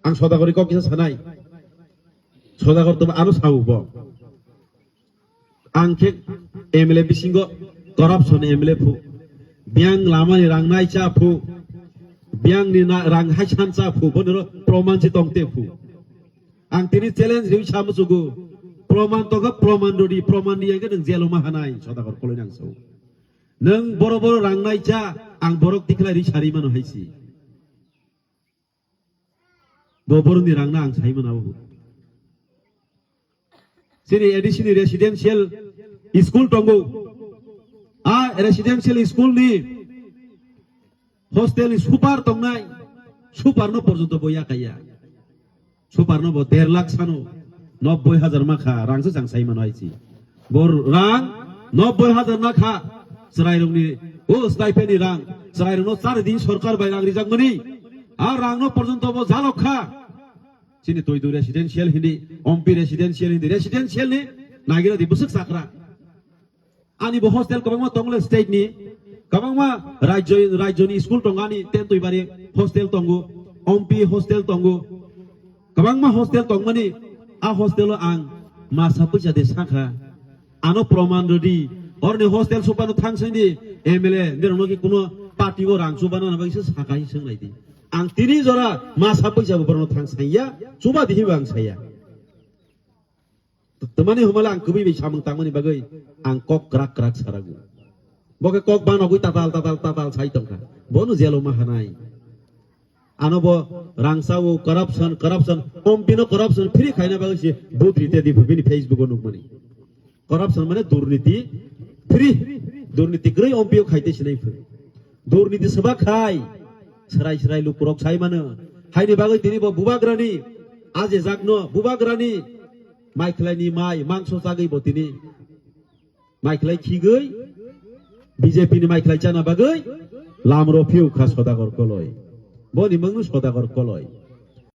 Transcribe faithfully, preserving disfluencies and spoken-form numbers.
Ang Sodagorni kok kisa sanai. Sodagor to ano sao bo. Ang khe M L A bisingo corruption M L A phu. Biang lamani rang nai cha phu. Biang ni na-, rang hai san cha phu. Boni ro proman si tong te phu. Ang tini challenge riwi sa musugo. Proman to kha proman rodi, proman di yang khe nang jelo ma hanai Sodagor koloi nang sao. Nang boro boro rang nai cha, ang borok tikhlai ri sari mano hai si. Bo boroni rangna ang sai mano abo. Chini A D C ni residential school tongo. A residential school ni hostel ni super tongnai, super no porjonto bo yakaya. Super no bo der lakh sano, nobboi hajar makha, rang se chang sai mano hai si. Bo rang nobboi hajar na kha, chwrairokni, o stipend ni rang, chwrairokno chari din sorkar bai rang rijak mani, a rangno porjonto bo jalok kha. Chini Toidu residential hindi, Ompi residential hindi, residential ni nagira di bwswk chakra. Ani bo hostel kwbangma tongole state ni, kwbangma rajyo, rajyo ni school tongo ani Tentoibari hostel tongo, Ompi hostel tongo. Kwbangma hostel tongmani, a hostel o ang masa puisa de sakha. Ano proman rwdi, orni hostel supano thang sengdi, M L A, nirokno ki kuno party o rang chubana na bagwi se sakha hi swnglai di. Ang tini jora masa puisa bo borno thang saiya, chuba di hiba ang saya. Twmani humala ang kubui bai samung tangmani bagwi ang kok krak krak sarago. Bo khe kok banogwi tatal tatal tatal sai tongkha. Bono jelo ma hanai. Ano bo rangsa o corruption, corruption, Ompi no corruption free khaina bagwi se budri te di bini Facebook o nukmani. Corruption mane durniti free, durniti kwrwi Ompi o khaite sinai phuru. Durniti swbak khai, srai srai lukurok sai mano. Haini bagwi tini bo bubagrani, aje jakno bubagrani, mai khlaini mai, mangso chagwi bo tini mai khlai khigwi, B J P ni mai khlai chana bagwi, lamro phiu kha Sodagor koloi. Boni mangno Sodagor koloi.